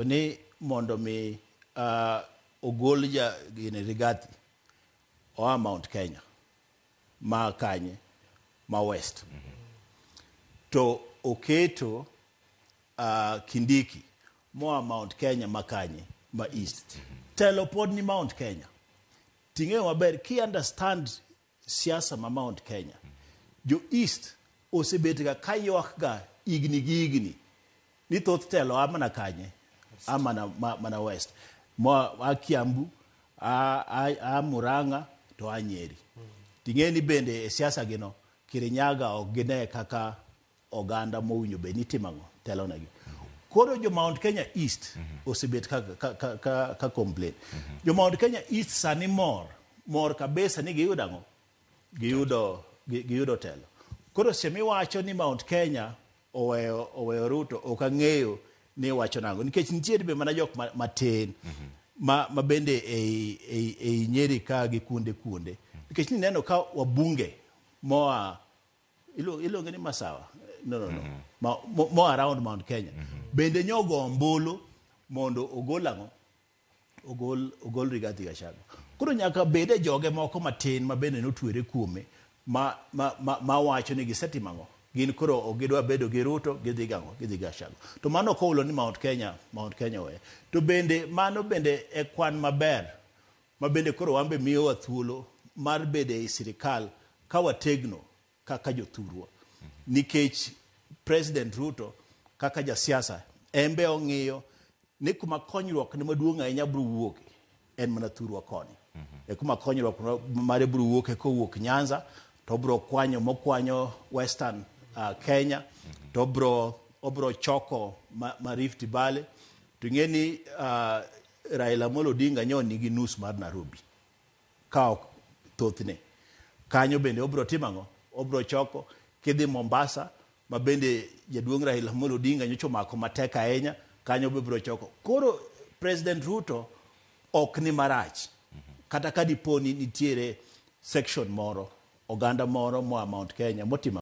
Ni mondo mi ogol ja gini Rigathi oa Mount Kenya ma kanye ma West to oketo Kindiki moa Mount Kenya ma kanye ma East. Telo pod ni Mount Kenya. Ting'eyo maber ki understand siasa ma Mount Kenya. Jo East osebet ga ka ywak ga higni gi higni ni thoth telo a mana kanye a mana, mana West mo a Kiambu a Murang'a to a Nyeri. Ting'e ni bende e siasa gino Kirinyaga ok gine kaka oganda mowinjo bed ni timo ang'o telonegi. Koro jo Mount Kenya East osebet ka complain. Jo Mount Kenya East sani mor mor kabisa ni giyudo ang'o giyudo telo. Koro sama iwacho ni Mount Kenya oweyo Ruto, ok ang'eyo ni iwacho nang'o nikech nitie be mana jok matin ma bende ei Nyeri ka gi kuonde kuonde nikech nineno ka wabunge moa iluonge ni Masawa no moa around Mount Kenya bende nyogo ombulu mondo ogol ang'o ogol Rigathi Gachagua. Koro nyaka bede joge moko matin ma bende notwere kuome ma wacho ni gisetimo ang'o gin koro ok gidwa bedo gi Ruto, gidhi gang'o gidhi Gachagua. To mano ok oulo ni Mount Kenya owe. To bende mano bende e kwan maber ma bende koro wan be miyowa thuolo mar bedo ei sirikal ka wategno kaka jothurwa nikech President Ruto kaka jasiasa en be ong'iyo ni kuma konyruok ne maduong' ahinya biro wuoke en mana thurwa koni e kuma konyruok mare biro wuoke kowuok Nyanza to obiro kwanyo mokwanyo Western Kenya to obiro choko ma Rift Valley. To ing'e ni Raila Amolo Odinga nyo nigi nus mar Nairobi ka ok thothne kanyo bende obiro timo ang'o obiro choko kidhi Mombasa ma bende jaduong' Raila Amolo Odinga nyocha omako matek ahinya kanyo be biro choko. Koro President Ruto ok ni marach kata ka dipo ni nitiere section moro oganda moro moa Mount Kenya motimo